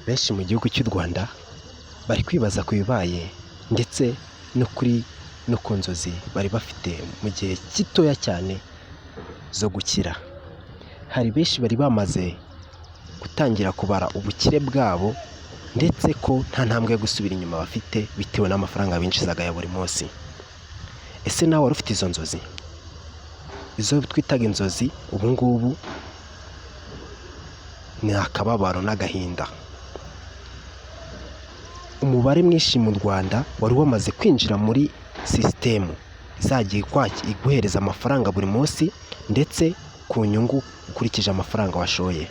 Benshi mu gihugu cy'u Rwanda bari kwibaza ku bibaye ndetse no kuri no ku nzozi bari bafite mu gihe gitoya cyane zo gukira. Hari benshi bari bamaze gutangira kubara ubukire bwabo ndetse ko nta ntambwe yo gusubira inyuma bafite bitewe n'amafaranga binjizaga ya buri munsi. Ese nawe wari ufite izo nzozi? Izo twitaga inzozi ubu ngubu ni akababaro n'agahinda. Umubare mwinshi mu Rwanda wari wamaze kwinjira muri sisitemu izajya iguhereza amafaranga buri munsi ndetse ku nyungu ukurikije amafaranga washoye.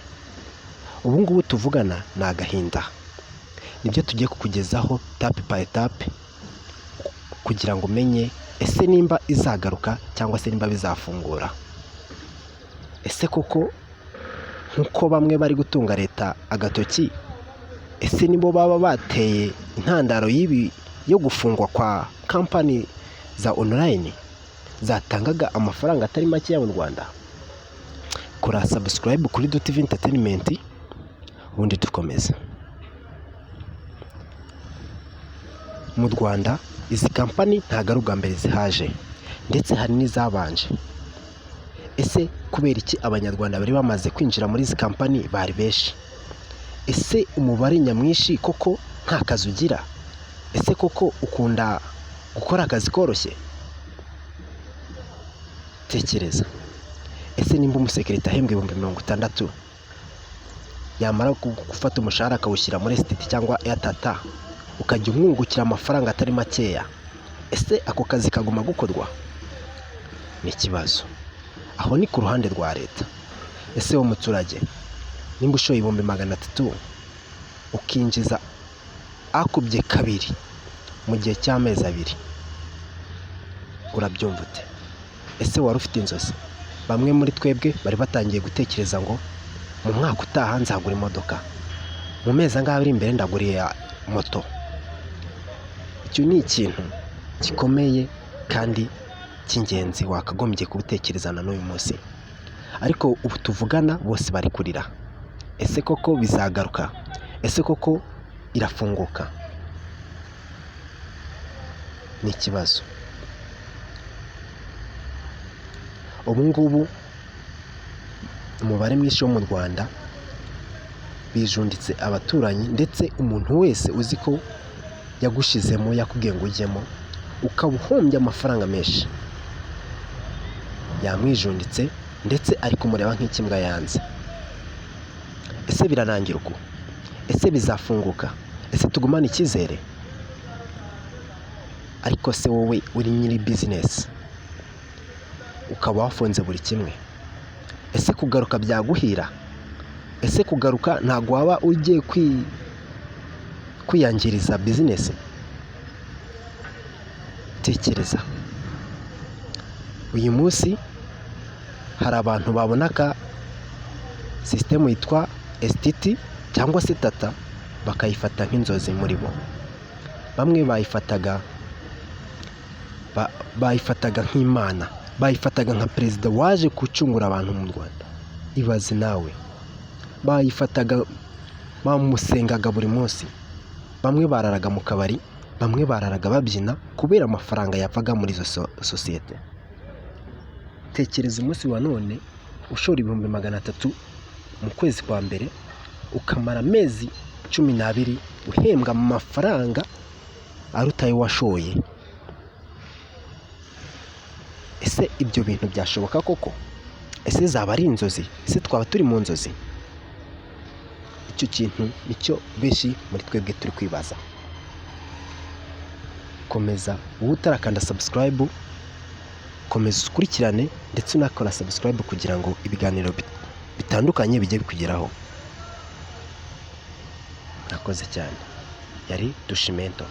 Ubu ngubu tuvugana ni agahinda. Nibyo tugiye kukugezaho étape par étape kugira ngo umenye ese nimba izagaruka cyangwa se nimba bizafungura. Ese koko nk'uko bamwe bari gutunga leta agatoki, ese nibo baba bateye intandaro y'ibi yo gufungwa kwa kampani za online zatangaga amafaranga atari makeya mu Rwanda? Kora subscribe kuri Duty Entertainment, ubundi dukomeze. Mu Rwanda izi kampani ntabwo ari ubwa mbere zihaje ndetse hari n'izabanje. Ese kubera iki Abanyarwanda bari bamaze kwinjira muri izi kampani bari benshi? Ese umubare nyamwinshi koko nta kazi ugira? Ese koko ukunda gukora akazi koroshye? Tekereza, ese nimba umusekirite ahembwa 60,000, yamara gufata umushahara akawushyira muri STT cyangwa Airtel, ukajya umwungukira amafaranga atari makeya, ese ako kazi kaguma gukorwa? Ni ikibazo. Aho ni ku ruhande rwa leta. Ese wowe muturage, nimba ushoye 300,000 ukinjiza akubye kabiri mu gihe cy'amezi 2, urabyumva ute? Ese wari ufite inzozi? Bamwe muri twebwe bari batangiye gutekereza ngo mu mwaka utaha nzagura imodoka, mu mezi angahe ari imbere ndagura moto. Icyo ni ikintu gikomeye kandi cy'ingenzi wakagombye kuwutekereza na n'uyu munsi, ariko ubu tuvugana bose bari kurira. Ese koko bizagaruka? Ese koko irafunguka? Ni ikibazo. Ubu ngubu umubare mwinshi wo mu Rwanda bijunditse abaturanyi ndetse umuntu wese uzi ko yagushizemo, yakubwiye ngo ujyemo, ukaba uhombye amafaranga menshi, yamwijunditse ndetse ari kumureba nk'ikimbwa yanze. Ese birarangira uku? Ese bizafunguka? Ese tugumane icyizere? Ariko se wowe uri nyiri business ukaba wafunze buri kimwe, ese kugaruka byaguhira? Ese kugaruka ntabwo waba ugiye kwiyangiriza business? Tekereza, uyu munsi hari abantu babonaga sisitemu yitwa STT cyangwa se Tata bakayifata nk'inzozi muri bo. Bamwe bayifataga nk'imana, bayifataga nka perezida waje gucungura abantu mu Rwanda. Ibaze nawe, bayifataga, bamusengaga buri munsi. Bamwe bararaga mu kabari, bamwe bararaga babyina kubera amafaranga yavaga muri izo sosiyete. Tekereza umunsi wa none ushora 300,000 mu kwezi kwa mbere, ukamara amezi 12 uhembwa amafaranga aruta ayo washoye. Ese ibyo bintu byashoboka koko? Ese zaba ari inzozi? Ese twaba turi mu nzozi? Icyo kintu nicyo benshi muri twebwe turi kwibaza. Komeza wowe utarakanda subscribe, komeza ukurikirane ndetse unakora subscribe kugira ngo ibiganiro bitandukanye bijye bikugeraho. Murakoze cyane. Yari Dushimento.